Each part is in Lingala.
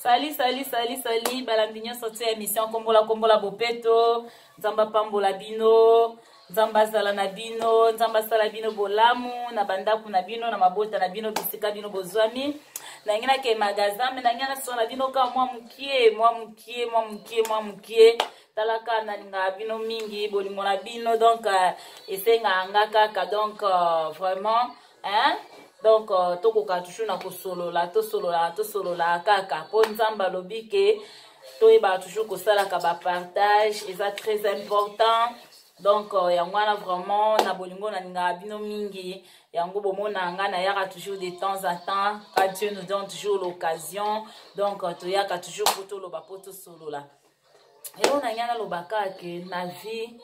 Sali sali sali sali balandi nyonso te émission kombola kombola bopeto. Nzambe apambola bino, Nzambe azala na bino, Nzambe asala bino bolamu na bandako na bino, na mabota na bino, bisika bino bozwami. Nangi nake magasin me nangi nasona bino ka mwa mokie, mwa mokie, mwa mokie, mwa mokie. Talaka nalingaka bino mingi, bolingo na bino donc euh, esengaka nga kaka donc euh, vraiment hein? Donc euh, tokoka toujours na kosolola, tosolola, tosolola kaka mpo Nzambe alobi ke toyebaka toujours kosalaka bapartage, eza très important. Donc euh, yango wana vraiment na bolingo nalingaka bino mingi, yango bomona nga nayaka toujours de temps en temps, quand Dieu nous donne toujours l'occasion. Donc euh, toyaka toujours mpo toloba, mpo tosolola. Eloko na ngai nalobaka ke na vie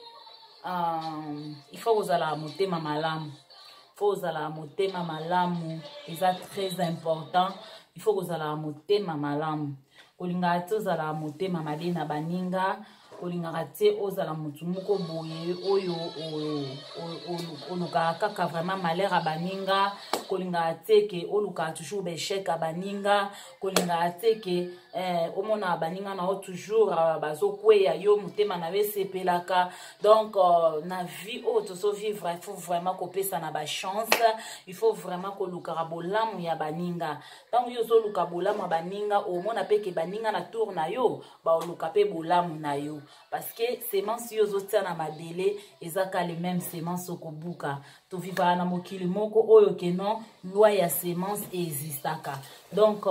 il faut kozala motema malamu, faut kozala motema malamu, eza très important. Il faut kozala motema malamu, kolingaka te ozala motema mabe na baninga, kolingaka te ozala motu moko boye oyo olukaka kaka vraiment malheur ya baninga, kolingaka te ke olukaka toujours baechec ya baninga, kolingaka te ke omona baninga na yo toujours bazokweya yo, motema na yo esepelaka. Donc na vie oyo tozovivre, il faut vraiment kopesa na bachance, il faut vraiment kolukaka bolamu ya baninga. Ntango yo ozoluka bolamu ya baninga, omona mpe ke baninga na tour na yo baoluka mpe bolamu na yo, parce que semence yo ozotia na mabele eza ka le même semence okobuka. Tovivaka na mokili moko oyo ke non, loi ya semence existaka. Donc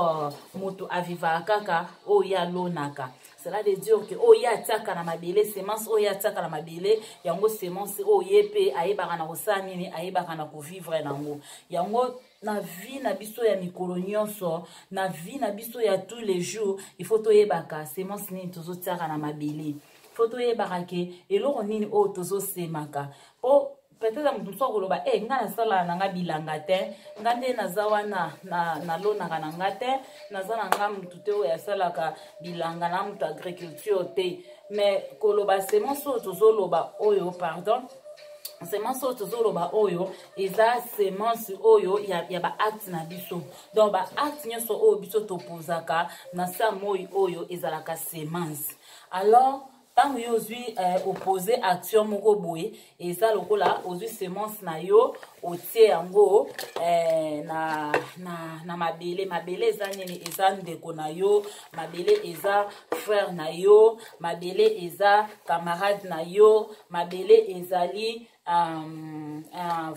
moto avivaka kaka oyo ye alonaka. Cela veut dire ke oyo ye atiaka na mabele, semence oyo ye atiaka na mabele, yango semence oyo ye mpe ayebaka na kosala nini, ayebaka na kovivre nango. Yango na vie na biso ya mikolo nyonso, na vie na biso ya tous les jours, il faut toyebaka semence nini tozotiaka na mabele, faut toyebaka ke eloko nini oyo tozosemaka. Po peut-être moto mosusu akoloba e nga nasalaka na nga bilanga te, nga nde naza wana nalonaka na nga te, naza na nga motu te oyo asalaka bilanga, na moto agriculture te. Mais koloba semence oyo tozoloba oyo, pardon, semence oyo tozoloba oyo eza semence oyo ya baacte na biso. Donc baacte nyonso oyo biso topozaka na sa moi oyo ezalaka semence. Alors ntango yo ozwi opose action moko boye, eza lokola ozwi semence na yo, otie yango na mabele. Mabele eza nini? Eza ndeko na yo, mabele eza frère na yo, mabele eza camarade na yo, mabele ezali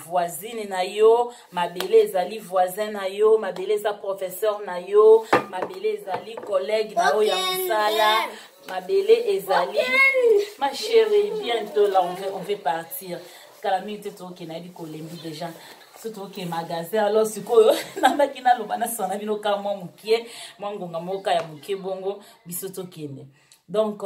voisine na yo, mabele ezali voisin na yo, mabele eza professeur na yo, mabele ezali collègue na yo ya mosala, mabele ezali ma chérie. Bientôt là on veut partir, kala mingi te tokende, nayebi kolembi déjà so toke magasin. Alors sikoyo nandaki naloba, nasana bino ka mwa mokie, mwa ngonga moko ya mokie, bongo biso tokende. Donc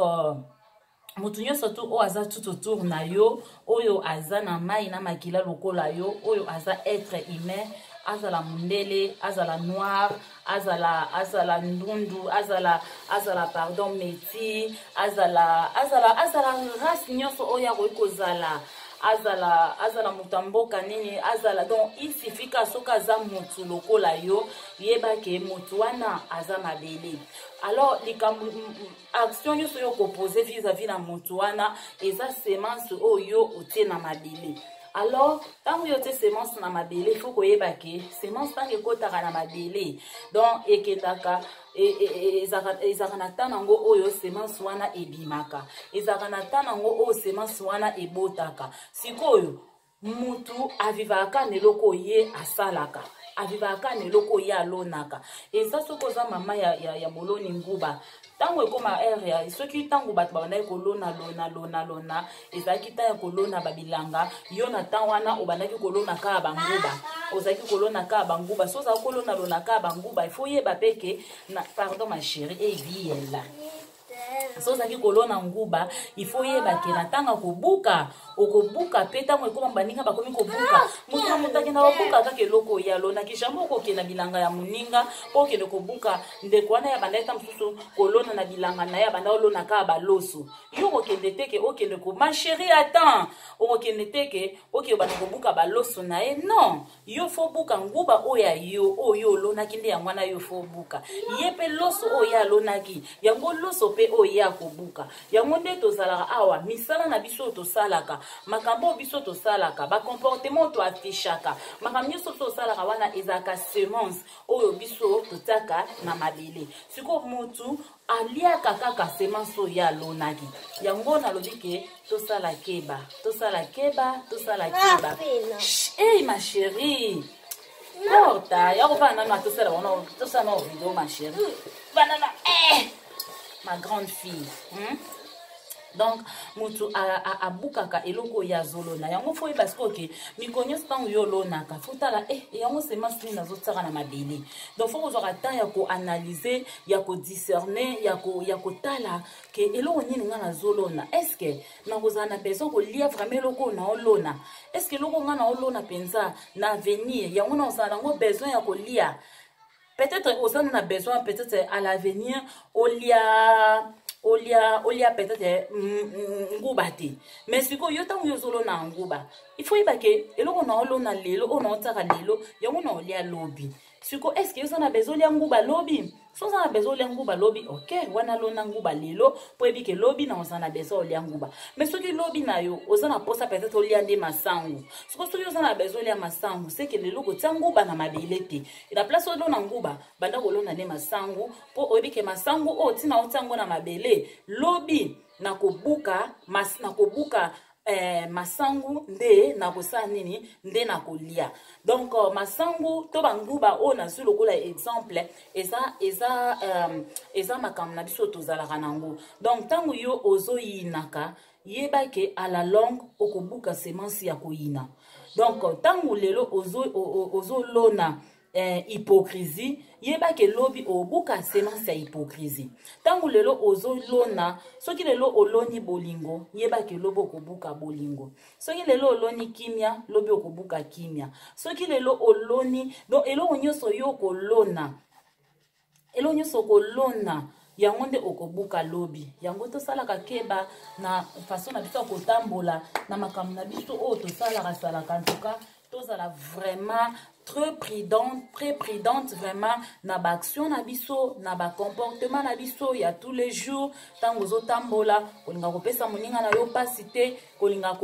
moto nyonso tu oyo aza tout autour na yo, oyo aza na mai na makila lokola yo, oyo aza être humain, azala mondele, azala noir, azala ndundu, azala, pardon, métis, azala race nyonso oyo akoki kozala, azala moto ya mboka nini azala, donc il suffit ka soki aza motu lokola yo, yeba ke motu wana aza mabele. Alors likambo, action nyonso oyo okopose vis-à-vis na motu wana eza semence oyo otie na mabele. Alors ntango yo otie semence na mabele, il faut koyeba ke semence ntango ekotaka na mabele, donc ekendaka, ezalaka na ntan yango oyo semence wana ebimaka, ezalaka na ntan yango oyo semence wana ebotaka. Sikoyo mutu avivaka na eloko ye asalaka, avivaka na eloko ye alonaka. Eza soki oza mama ya moloni nguba, ntango ekóma heure ya soki ntango bato babandaki kolona lona lona lona, ezalaki ntango ya kolona babilanga, yo na ntango wana obandaki kolona kaka banguba, ozalaki kolona kaka banguba. So ozalaki kolona lona kaka banguba, il faut oyeba mpe ke na, pardon ma chérie, ebiela. So ozalaki kolona nguba, il faut oyeba ke na ntango ya kobuka, okobuka mpe ntango ekoma baninga bakomi kobuka, moto na moto akenda kobuka kaka eloko oyo alonaki. Jamai okokenda bilanga ya moninga mpo okende kobuka. Ndeko wana ya banda eta mosusu kolona na bilanga na ye, abanda olona kaka baloso, yo okokende te ke okende ko, ma chérie, attends, okokende te ke okende banda kobuka baloso na ye. Non, yo fo buka nguba oyo ya yo, oyo olonaki nde yango wana yo fo buka. Ye mpe loso oyo ye alonaki yango, loso mpe oyo ye akobuka yango. Nde tozalaka awa, misala na biso oyo tosalaka, makambo oyo biso tosalaka, bacomportement oyo toaffichaka, makambo nyonso biso tosalaka wana ezalaka semence oyo biso totiaka na mabele. Sikoyo motu aliaka kaka semence oyo ye alonaki yango. Nalobi ke tosala keba, tosala keba, tosala keba. Hey, ma chérie, porta ya kofana nano, tosala wana, tosala nano video, ma chérie, banana, eh, ma grande fille, Donc motu abukaka eloko oyo azolona yango. Fo oyeba sikoyo ke mikolo nyonso ntango yo olonaka, fo tala eh, yango semence nini nazotiaka na mabele. Donc fo kozwaka temps ya koanalyse, ya kodiscerne, ya kotala ke eloko nini ngai nazolona. Est-ce nakozala na besoin kolia vraiment eloko oyo naolona? Est-ce eloko ngai naolona mpenza na avenir yango nakozala nango besoin ya kolia? Peut-être oza na besoin, peut-être à l'avenir olia peut-être nguba te. Mais sikoyo yo, ntango yo ozolona nguba, il faut yeba ke eloko na olona lelo, oyo na otiaka lelo, yango na olia lobi. Sikoyo est ce que oza na besoin olia nguba lobi? So oza na besoin olia nguba lobi, ok, wana lona nguba lelo, mpo oyebi ke lobi na oza na besoin olia nguba. Mais soki lobi na yo oza na posa peut-être olia nde masangu, siko soki oza na besoin olia masangu, seke lelo kotia nguba na mabele te. Na place olona nguba, banda kolona nde masangu, mpo oyebi ke masangu oyo ntina otia yango na mabele, lobi nakobuka nakobuka masangu nde nakosala nini, nde nakolia. Donc masangu to banguba oyo nazwi lokola exemple eza makambo na biso tozalaka nango. Donc ntango yo ozoyinaka, yeba ke à la longue okobuka semence ya koyina. Donc ntango lelo ozolona hypocrisie, yeba ke lobi obuka semence ya hypocrisie. Ntango lelo ozolona, soki lelo oloni bolingo, yeba ke lobi okobuka bolingo. Soki lelo oloni kimia, lobi okobuka kimia. Soki lelo oloni, donc eloko nyonso yo okolona, eloko nyonso okolona, yango nde okobuka lobi. Yango tosalaka keba na façon na biso ya kotambola, na makambo na biso oyo tosalaka salaka. En tout cas, tozala vraiment très prudente, très prudente vraiment na baaction na biso, na bacomportement na biso ya tous les jours. Ntango ozotambola, kolinga kopesa moninga na yo mpasi te, kolinga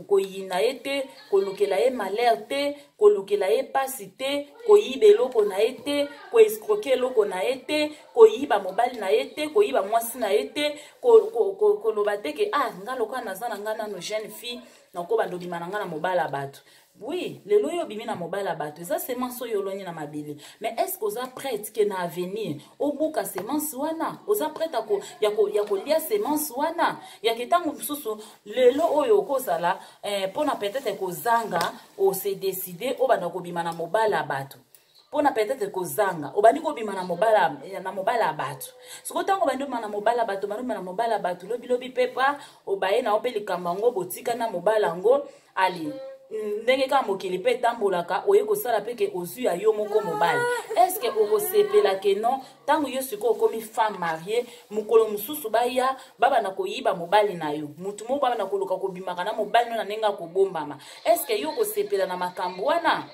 koyina ye te, kolukela ye malheur te, kolukela ye mpasi te, koyiba eloko na ye te, koescroquer eloko na ye te, koyiba mobali na ye te, koyiba mwasi na ye te, koloba te ke ah, nga lokola naza na nga nano jeune fille, nakobanda obima na nga na mobali ya bato. Oui, lelo oyo obimi na mobali ya bato, eza semence oyo oloni na mabele. Mais est ce que oza prête ke na avenir obuka semence wana? Oza prête ya kolia semence wana? Yake ntango mosusu lelo oyo okozala mpona peut-être kozanga, ose décide obanda kobima na mobali ya bato. Mpona peut-être kozanga, obandi kobima na mobali ya bato. Sikoyo ntango obandi obima na mobali ya bato, obandi obima na mobali ya bato, lobilobi mpe pa obaye na yo mpe likambo yango, botika na mobali yango. Ali ndenge kaka mokili mpe etambolaka, oye kosala mpe ke ozwi ya yo moko mobali. Est-ce okosepela ke non, ntango yo sikoyo okomi femme mariée, mokolo mosusu baya babanda koyiba mobali na yo, motu moko babanda koluka kobimaka na mobali no na ndenge akobombama? Est-ce yo okosepela na makambo wana?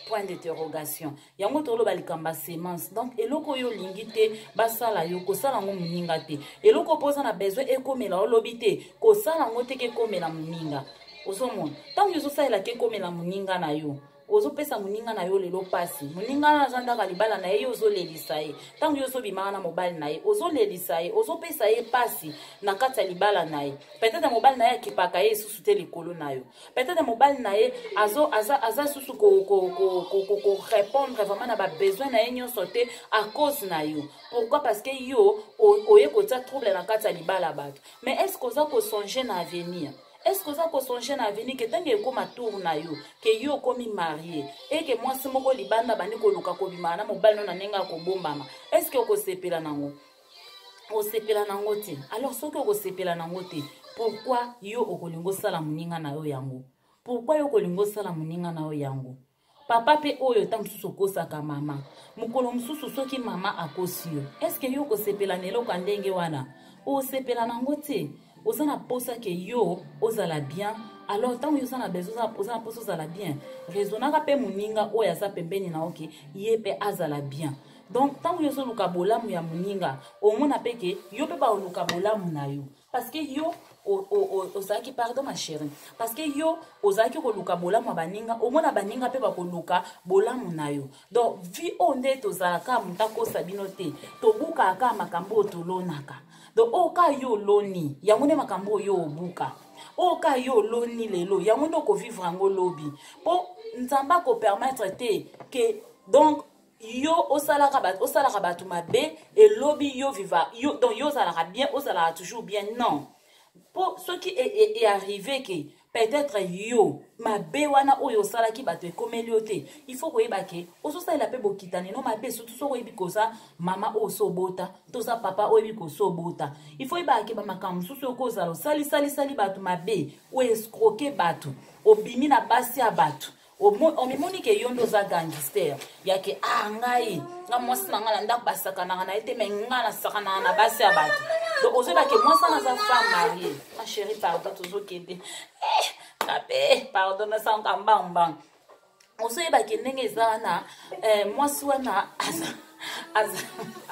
Point d'interrogation. Yango toloba likambo ya semence. Donc eloko oyo olingi te basala yo, kosala yango moninga te. Eloko mpo oza na besoin ekomela olobi te, kosala yango te ke ekomela moninga. Ozomona, ntango ozosalelaka ekomela moninga na yo, ozopesa moninga na yo lelo mpasi. Moninga wana aza ndaka libala na ye, yo ozolelisa ye. Ntango yo ozobimaka na mobali na ye, ozolelisa ye, ozopesa ye mpasi na kati ya libala na ye. Peut-être mobali na ye akipaka ye lisusu te likolo na yo. Peut-être mobali na ye aza susu korépondre vraiment na babesoin na ye nyonso te à cause na yo. Pourquoi? Parce que yo oye kotia trouble na kati ya libala bato. Mais est ce que oza kosonge na avenir? Est ce que oza kosonge na avenir ke ntango ekóma tour na yo, ke yo okomi marie, eke mwasi moko libanda bandi koluka kobimaka na mobali no na ndenge ya kobombama, est ce que okosepela nango? Osepela nango te. Alors soki okosepela nango te, pourquoi yo okolinga osala moninga na yo yango? Pourquoi yo okolinga osala moninga na yo yango? Papa mpe oyo ntango mosusu okosaka mama, mokolo mosusu soki mama akosi yo, eske yo okosepela na eloko ya ndenge wana? Osepela nango te. Oza na posa ke yo ozala bien. Alors ntango yo oza na besoin, oza na posa ozala bien, raisonnaka mpe moninga oyo aza pembeni na yo ke ye mpe azala bien. Donc ntango yo ozoluka bolamu ya moninga, omona mpe ke yo mpe baoluka bolamu na yo, parce que yo ozalaki, pardon ma chérie, parce que yo ozalaki koluka bolamu ya baninga, omona baninga mpe bakoluka bolamu na yo. Donc vie oyo nde tozalaka, moto akosa bino te, tobukaka kaka makambo oyo tolonaka. Donc oyo kaka yo oloni, yango nde makambo oyo obuka. Oyo kaka yo oloni lelo, yango nde okovivre yango lobi, mpo Nzambe akopermettre te ke donc yo osalaka bato mabe, elobi yo viva yo, donc yo ozalaka bien, ozalaka toujours bien. Non, mpo soki earrive e, e ke peut-être yo mabe wana oyo osalaki bato ekomeli yo te, il faut koyeba ke ozosalela mpe bokitani no mabe, surtout soki oyebi koza mama oyo so obota, toza papa oyo oyebi koso obota. Il faut oyebaka ke bamakambo mosusu oyo kozala osalisalisali bato mabe, oescroke bato, obimi na basi ya bato, omimoni ke yo nde oza gangster yake. Ah, ngai nga mwasi na ngai na ndako basakanaka na ye te, me ngai nasakanaka na basi ya bato. Donc ozoyeba ke mwasi wana aza femme mariée. Ma chérie, pardon, tozokende eh, kape, pardon, nasanka mbangmbang. Ozoyeba ke ndenge eza wana, eh, mwasi wana aza aza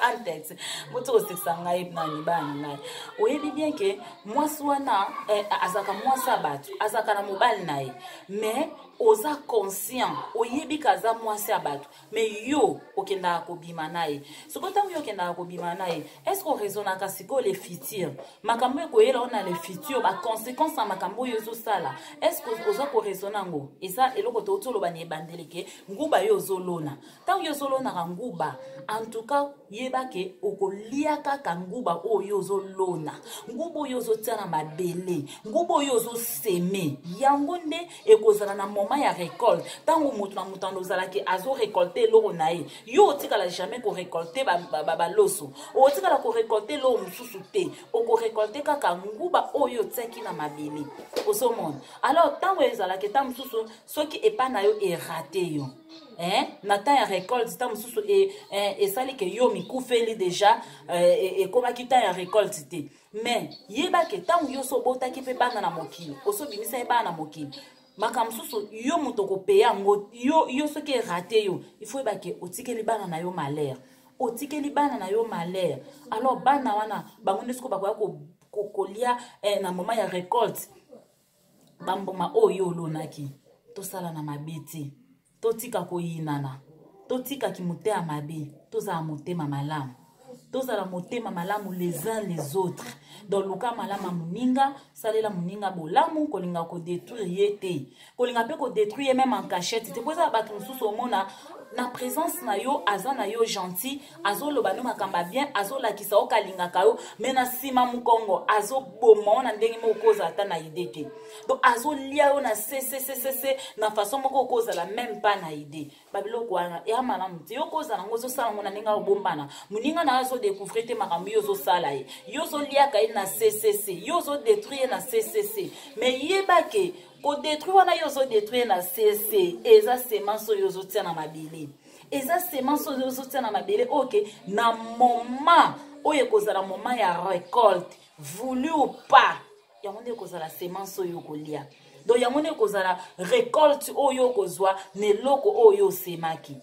antete boti kosekisa ngai nani bana ngai. Oyebi bien ke mwasi wana, eh, azalaka mwasi ya bato, azalaka na mobali na ye, mais oza conscient, oyebi ke aza mwasi ya bato, mais yo okendaka kobima na ye. Sikoyo ntango yo okendaka kobima na ye, est ce que oraisonnaka sikoyo le futur, makambo ekoyela yo na le futur, baconséquence ya makambo oyo ezosala? Est ce que oza koraisonne yango? Eza eloko touti oloba na ebandeli ke nguba yo ozolona, ntango yo ozolonaka nguba, en tout cas yeba ke okolia kaka nguba oyo ozolona, nguba oyo ozotia na mabele, nguba oyo ozoseme, yango nde ekozala na moment ya récolte. Ntango moto na moto ando ozalaki azorécolte eloko na ye, yo otikala jamais korécolte baloso, otikala korécolte eloko mosusu te, okorécolte kaka nguba oyo otiaki na mabele. Ozomona? Alors ntango ezalaki, ntango mosusu soki epai na yo erate yo, eh, na temps ya récolte, ntango mosusu esali ke yo mikufeli déjà, ekomaki temps ya récolte te, mais yeba ke ntango yo so obotaki mpe bana na mokili, osobimisa ye bana na mokili, makambo mosusu yo moto okopeya yango yo, yo soki erate yo, il faut yeba ke otikeli bana na yo malheur, otikeli bana na yo malheur. Alors bana wana bango nde sikoyo bakoya kolia na moment ya récolte bambuma oyo olonaki. Tosala na mabe te, totika koyinana, totika kimotema mabe, tozala motema malamu, tozala motema malamu les uns les autres. Donc luka malamu ya moninga, salela moninga bolamu, kolinga kodétruire ye te, kolinga mpe kodétruire ye même en cachette te. Po eza bato mosusu omona na présence na yo aza na yo gentil, azoloba no makambo ya bien, azolakisa yo kalingaka yo, me na nsima mokongo azoboma yo na ndenge moko okozala ata na idée te. Donc azolia yo na cccccc na façon moko okozala même pas na idée. Babiloko wana eya malamu te. Yo kozala yango, ozosala yango na ndenge akobombana, moninga na yo azodécouvrir te makambo yo ozosala ye. Yo ozoliaka ye na ccc, yo ozodétruire ye na ccc, mais yeba ke kodétruire wana yo ozodétruire na cc eza semence oyo ozotia na mabele, eza semence oyo ozotia na mabele oyo ke na moment oyo ekozala moment ya récolte, voulu ou pas, yango nde ekozala semence oyo okolia. Donc yango nde ekozala récolte oyo okozwa na eloko oyo osemaki.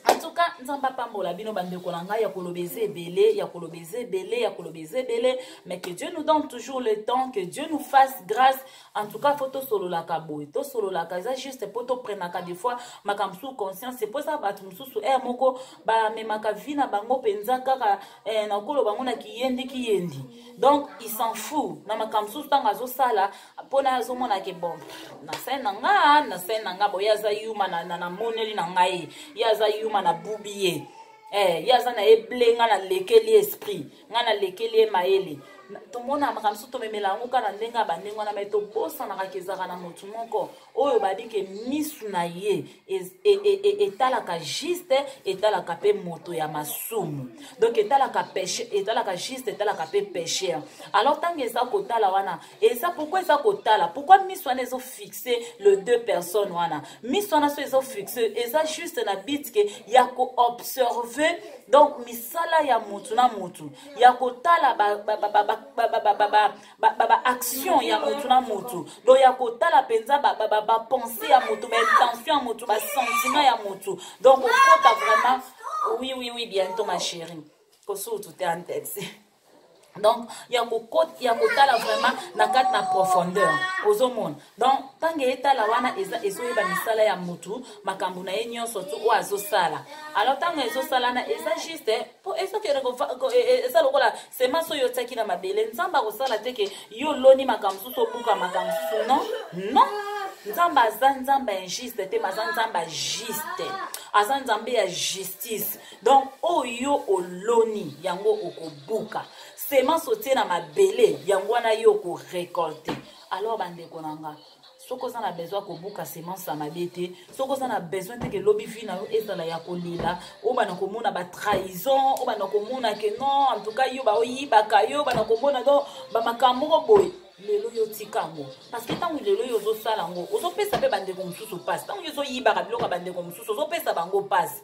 En tout cas, Nzambe apambola bino, bandeko na ngai. Ya koloba eza ebele, ya koloba eza ebele, ya koloba eza ebele, mais que Dieu nous donne toujours le temps, que Dieu nous fasse grâce. En tout cas, faut tosololaka boye, tosololaka, eza juste mpo toprenaka des fois makambo mosusu conscience, po eza bato mosusu ere moko bamemaka vie na bango mpenza kaka, eh, na koloba bango na kiyendi kiyendi. Donc il s'en fout na makambo mosusu ntango azosala, mpona azomona ke bon, nasali na nga, nasali na nga boye, aza yuma namoneli na ngai, ye aza yuma na bubi ye, eh, ye aza na ye ble, nga nalekeli esprit, nga nalekeli ye mayele. Tomona makambo mosusu, tomemela yango kaka na ndenge ya bandenge wana, me tobosanaka ke ezalaka na motu moko oyo babi ke misu na ye etalaka juste, etalaka mpe moto ya masumu. Donc etalaka péché, etalaka juste, etalaka mpe pécheur. Alors ntango eza kotala wana, eza pourquoi eza kotala? Pourquoi miso wana ezofixe le deux personnes wana? Miso wana so ezofixe, eza juste na but ke ya koobserve, donc misala ya motu na motu, ya kotala baaction ya motu na motu, donc ya kotala mpenza bapensée ya motu, baintention ya motu, basentiment ya motu. Donc okota vraiment. Oui, bientôt, ma chérie, kosutu te en tête. Donc ya kotala vraiment na kati na profondeur, ozomona. Donc ntango etala wana, eza ezoyeba misala ya motu, makambo na ye nyonso tu oyo azosala. Alors ntango ezosala wana, eza juste mpo ezokende, eza lokola semence oyo otiaki na mabele. Nzambe akosala te ke yo oloni makambo mosusu, obuka makambo mosusu. Non, non, Nzambe aza Nzambe injuste te, mais aza Nzambe juste, aza Nzambe ya justice. Donc oyo oloni, yango okobuka. Semence otie na mabele, yango wana yo okorécolte. Alors bandeko na nga, soki oza na besoin kobuka semence ya mabe te, soki oza na besoin te ke lobi vie na yo ezala ya kolela, obanda komona batrahison, obanda komona ke non, en tout cas yo baoyibaka yo, obanda komona donc bamakambo moko boye, lelo yo tika yango, parce que ntango lelo yo ozosala yango, ozopesa mpe bandeko mosusu mpasi. Ntango yo ozoyibaka biloko ya bandeko mosusu, ozopesa bango mpasi.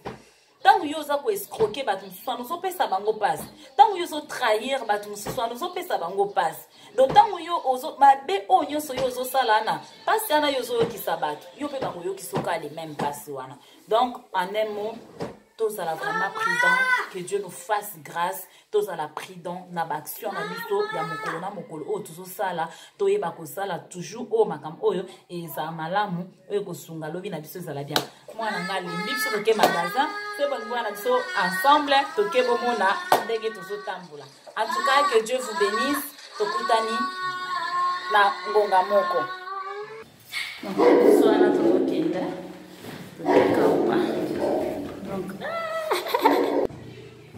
Ntango yo oza koescroquer bato mosusu wana, ozopesa bango mpasi. Ntango yo ozotrahir bato mosusu wana, ozopesa bango mpasi. Donc ntango yo mabe oyo nyonso yo ozosala wana, mpasi wana yo ozoyokisa bato, yo mpe bakoyokisa oka le même mpasi wana. Donc en un mot, tozala vraiment prudent, que Dieu nous fasse grâce. Tozala prudent na baaction na biso ya mokolo na mokolo oyo tozosala. Toyeba kosala toujours oyo makambo oyo ezala malamu, oyo ekosunga lobi na biso ezala bien. Mwana nga alembi. Biso toke magasin, soki bolingi wana biso ensemble toke, bomona ndenge tozotambola. En tout cas, que Dieu vous bénisse. Tokutani na ngonga moko. Biso wana tozokenda, tokekaupa, donc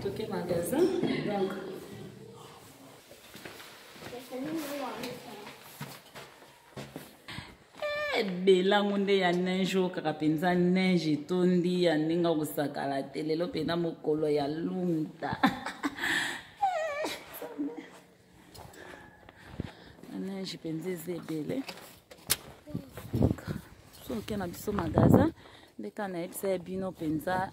toke magasin. Donc belango nde ya neige oyo kaka mpenza, neige etondi ya ndenge akosakala te. Lelo mpenza mokolo ya lumta, neige mpenza eza ebele. So oke na biso magasin, nde kaka nayebisa ye bino mpenza.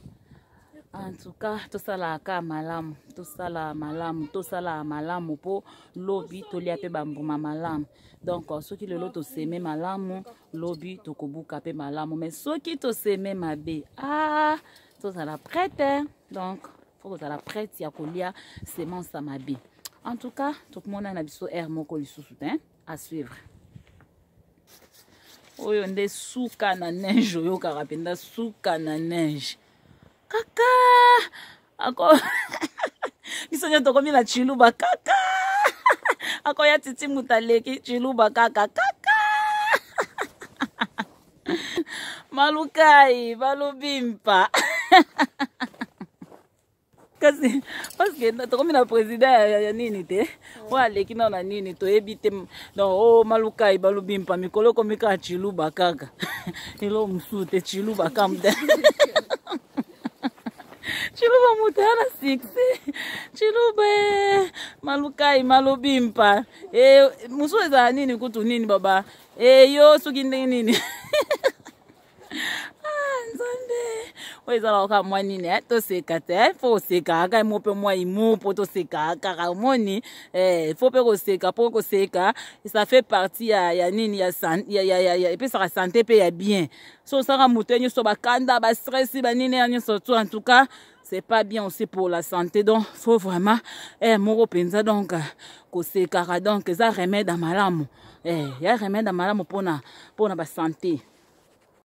En tout cas, tosalaka malamu, tosala malamu, tosala malamu mpo lobi tolia mpe bambuma malamu. Donc soki lelo toseme malamu, lobi tokobuka mpe malamu. Mais soki toseme mabe, ah, tozala prête. Donc faut kozala prête ya kolia semence ya mabe. En tout cas, tokomona na biso aire moko lisusu te. À suivre. Oyo nde suka na neige, oyokaka mpenza suka na neige kaka ako. Biso nyonso tokomi na Chiluba kaka. Akoya titi, moto aleki Chiluba kaka kaka. Malukai balobi mpa kasi, parce que tokomi na président ya nini te, oyo aleki nao na nini toyebi te. Donc o oh, malukai balobi mpa, mikolo ekomi kaka Chiluba kaka, eloko mosusu te, Chiluba kamte. Chiluba moto ya na succès, Chiluba malukai malobi mpa. E, mosusu ezala nini kutu nini baba eyo soki ndenge nini. Ah, Nzambe, oyo ezalaka kaka mwa nini, eh? Toseka te, fo koseka kaka mo mpe mwa imo mpo toseka kaka. Omoni, eh, fo mpe koseka, mpo koseka ça fait partie ya nini ya epesaka santé mpe ya bien. So osaka moto nyonso bakanda, bastress, banini ya nyonso to, en tout cas c'est pas bien aussi pour la santé. Donc faut vraiment moko mpenza, donc kosekaka, donc eza remède ya malamu, ya remède ya malamu mpona basanté.